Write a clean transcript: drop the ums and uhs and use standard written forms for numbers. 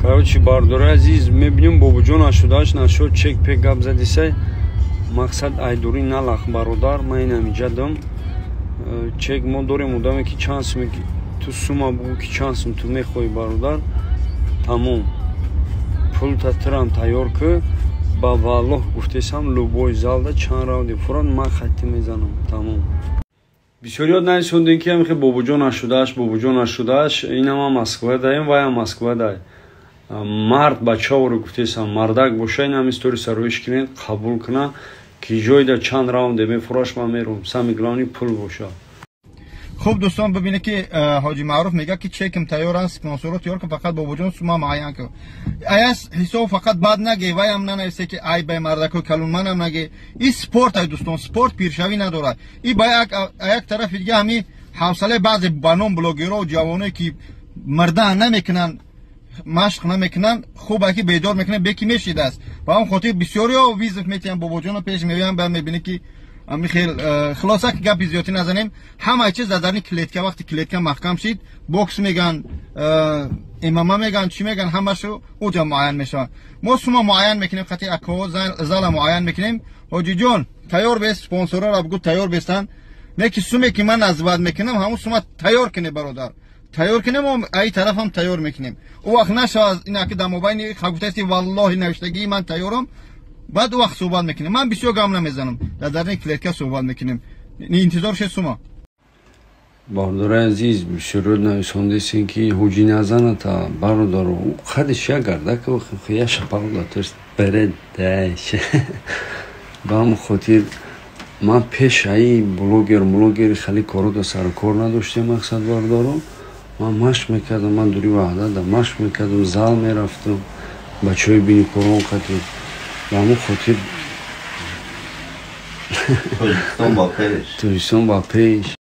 Короче, бардори азиз, мебинем, Бобоҷон 88 нашуд, чек пек гап задисай. Мақсад айдурӣ налах, бародар, ман инамиҷа дам. Чек мо дорем, одаме ки чанд суме ту сума бугӯ, ки чанд сум ту мехоҳӣ, бародар, тамом. Пулта тирам тайёр ки, ба валлоҳ гуфтесам, любой залда чанд раунди фурад, ман хатти мезанам, тамом. Бисёриёт нарисондем, ки ҳамихе Бобоҷон 88, Бобоҷон 88, инама Москва даем, ваям Москва дай. Мард бачаоро гуфтесам, мардак боша, инам истори сароиш кунед, қабул куна, ки ҷойда чанд раунде мефураш, ман мерум, самый главный пул боша. Хуб, дӯстон, бибинед, ки Ҳоҷи Маъруф мегӯяд, ки чекм тайёр аст, спонсоро тайёр кун, фақат Бобоҷон сума муайян кун. Аяс ҳисоб фақат бад наге, ваям нанависе, ки ай бай мардакои калон, манам наге. И спорт ай, дӯстон, спорт пиршавӣ надорад. И ба як тарафи дига ҳами ҳавсалаи баъзе ба ном блогерро, ҷавоное, ки мирдан намекунанд, машқ намекунанд, хуб ки бедор мекунанд, беки мешидааст. Ба он хотир бисёриҳо вызов метиҳанд Бобоҷоно, пеш меоянд, баъд мебинед, ки ами хел. Хулоса, ки гапи зиёдтӣ назанем, ҳамаи чиз дар дарни клетка. Вақти клетка маҳкам шид, бокс меган, ММА меган, чӣ меган, ҳамашу уҷа муайян мешавад. Мо сума муайян мекунем, хати акоҳо зала муайян мекунем. Ҳоҷиҷон, тайёр бест, спонсорора бугу, тайёр бестанд. Не ки суме ки ман назвать мекунам, ҳамун сума тайёр кунед, бародар, тайёр кунем, аи тарафам тайёр мекунем. Ӯ вақт нашавад инаки дар мобайни гуфтаисти, валлоҳи, навиштагии ман тайёрам, баъд ӯ вақт суҳбат мекунем. Ман бисёр гам намезанам, дар дарни клетка суҳбат мекунем. Интизор шед сума. Бародари азиз, бисёриёт нависондесен, ки ҳуҷӣ назаната, бародаро, қадиш як гардака, я шапақ датост беред. Ба ҳамн хотир ман пеш аи блогер блогери хеле коро сару кор надоштем. Мақсад, бародаро, ман машқ мекардам, ман дури Ваҳдада машқ мекардам, зал мерафтам, бачаҳои биникорон қатӣ. Ба ҳамн хотир Тоҷикистон ба пеш. Тоҷикистон ба пеш.